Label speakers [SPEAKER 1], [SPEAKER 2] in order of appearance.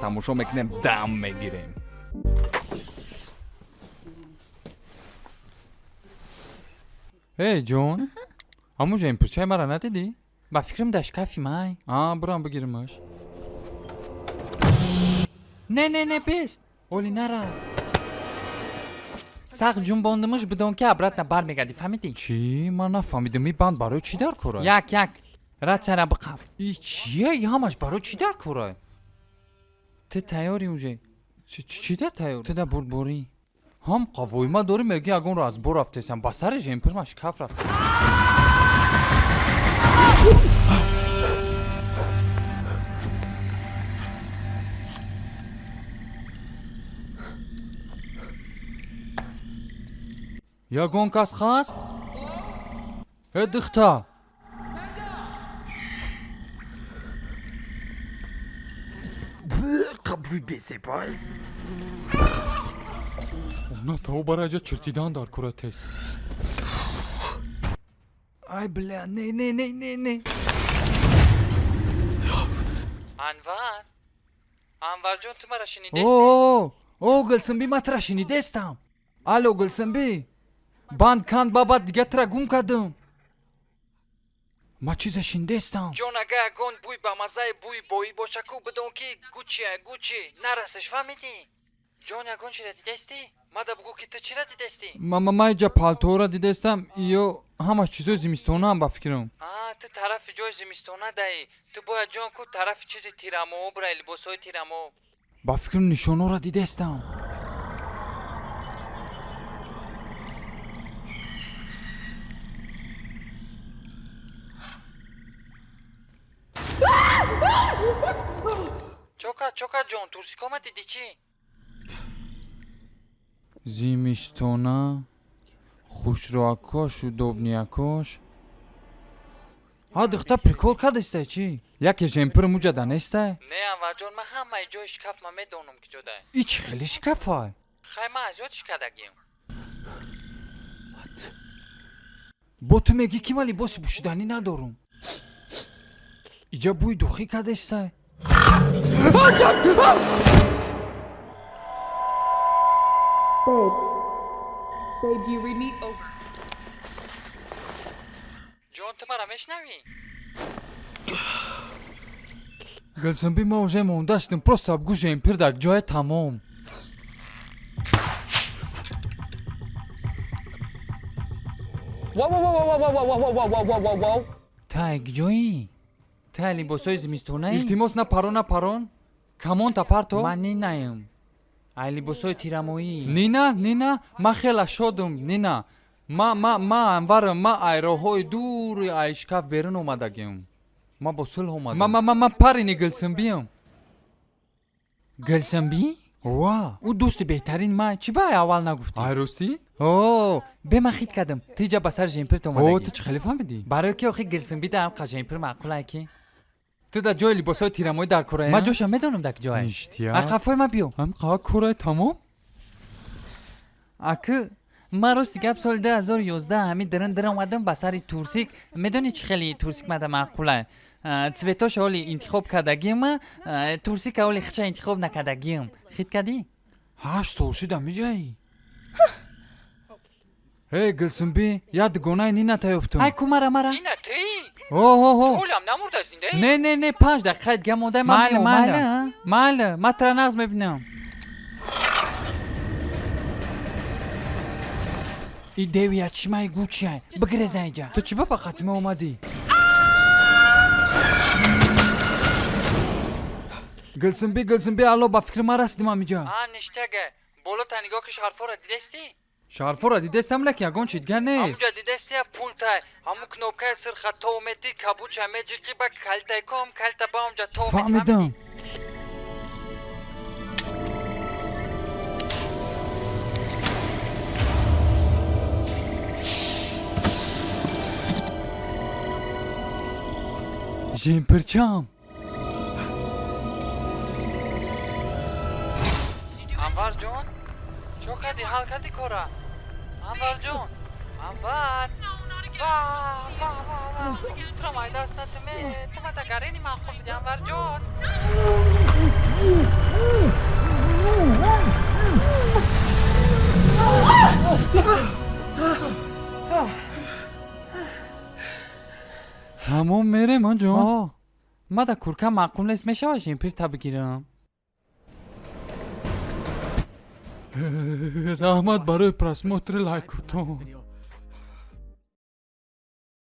[SPEAKER 1] Тамошо мекунем, дам мегирем. Эй, ҷон, ҳамун жемпирчаи мара надидӣ? Ба фикрам, дар шкафи май. А, бурам бигиримаш. Не, не, не, бест, оли нара. Сахт ҷунбондимаш, бидон ки обратно бармегардӣ, фаҳмидӣ? Чӣ? Ман нафаҳмидам, и банд барои чӣ дар кора? Як як ратсара биқаб. И чия? И ҳамаш барои чӣ дар кора? Ту тайёрӣ уже? Чӣ дар тайёр? Ту да бурдборӣ ҳам қавоима дорӣ, мегӣ ягонро аз бор рафтесам, ба сари жемпирма шкаф рафт. Ягон кас хаст? Э, духта! Қабри бесепай на тао бараҷа чиртидан дар кура тез. Ай, бля, не, не, не, не, не. Анвар, Анварҷон, ту мара шинидести? О, о, Гулсимби, ма тура шинидестам. Алло, Гулсимби, банд канд, баба, дига тура гум кардам. Ма чизе шинидестам. Ҷон, ага ягон бӯй ба маззаи бӯи боӣ боша ку, бидон ки гучия, гучи нарасеш, фаҳмидӣ? Ҷон, ягон чира дидестӣ? Мада бугӯ, ки ту чира дидестӣ? Ма иҷа палтоора дидестам, ё ҳамаш чизои зимистонаам, ба фикрам. А, ту тарафи ҷои зимистона даӣ. Ту бояд, ҷон, ку тарафи чизи тирамоҳо бирай, либосҳои тирамоҳ. Ба фикрам, нишонора дидестам. Чока, чока, ҷон, турсикома дидӣ, чӣ? Зимистона, хушроакош, удобный акош. Ҳа, духта, прикол кардестай, чӣ? Яке жемпир муҷада нестай? Не, Анварҷон, ман ҳамаи ҷои шкаф ма медонам, ки ҷодай. И чӣ хеле шкафай? Хай, ман аз ёдш кардагим. Бо ту мегӣ, ки ман либоси пӯшиданӣ надорум. Иҷа бӯи духӣ кардестай.
[SPEAKER 2] Babe. Babe, do you read me? Over.
[SPEAKER 1] Ҷон, ту мара мешнавӣ? Гулсимби, ма уже монда шудем, просто абгӯ жемпир дар ҷоя, тамом.
[SPEAKER 3] Whoa, whoa, whoa, whoa, whoa, whoa, whoa, whoa, whoa, whoa, whoa, whoa.
[SPEAKER 1] Тай ҷои тай либосҳои зимистонаи. Илтимос, на парон, на парон, камонта парто. Ман нинаем, ай либосҳои тирамоӣ. Нина, Нина, ман хела шодум, Нина. Ма Анварам, ма ай роҳҳои дури ай шкаф берун омадагим. Ма бо сулҳ омадам. Ма парини Гулсимбиям. Гулсимби ва ӯ дӯсти беҳтарин ма. Чӣ ба ай аввал нагуфтӣ? Ай ростӣ? О, бе, ман хит кардам, ту иҷа ба сари жемпирт омадагӣ. О, ту чӣ хеле фаҳмидӣ? Барои ки охи Гулсимби да ҳам жемпир маъқулае, ки ту дар ҷои либосҳои тирамоӣ дар кораям. Ман ҷоша медонам, дар ҷое. Ништия. Ай қафои ма биё. Ҳам қа кораи, тамом. Акы ман, рости гап, соли 2011 ҳамин дирин дир омадам ба сари турсик. Медонӣ, чӣ хеле турсик мада маъқулае? Цвет оша оли интихоб кардагим, турсика оли хича интихоб накардагим. Хит кардӣ? 8 сол шуда миҷаӣ. Эй, Гулсимби, як дугонаи Нина таёфтум. Ай ку, мара, мара. Нина, тӣ? Оҳоҳо. Толам намурда, зиндаӣ? Не, не, не, 5 дақиқа дига монда, ман. Майли, майли, майли, ман тура нағз мебинам. И девия чишмаи гучиай, бигиреза иҷа. Ту чӣ ба қати ма омадӣ? Гулсимби, Гулсимби, алло, ба фикри ман расидим ҳамиҷа. А, ништага, болота нигоҳ ки, шарфора дидестӣ? Шарфора дидестам, лекин ягон чи дига не. Ҳамуҷа дидести, я пултай, ҳамун кнопка и сирха то мети, кабуча меҷиқи, ба калитай ком калита ба онҷа то мети. Фаҳмидам. Жемпирчам. Анварҷон, чо кардӣ, ҳал кардӣ кора? Анварҷон, Анвар! Ва, ва, ва, ва, туро майдаст натуме, ту мада гарени маъқул будӣ, Анварҷон. Тамом, мерем, ҷон. Ма да курка маъқул нест, мешава жемпирта бигирам. Раҳмат барои просмотри, лайкутон.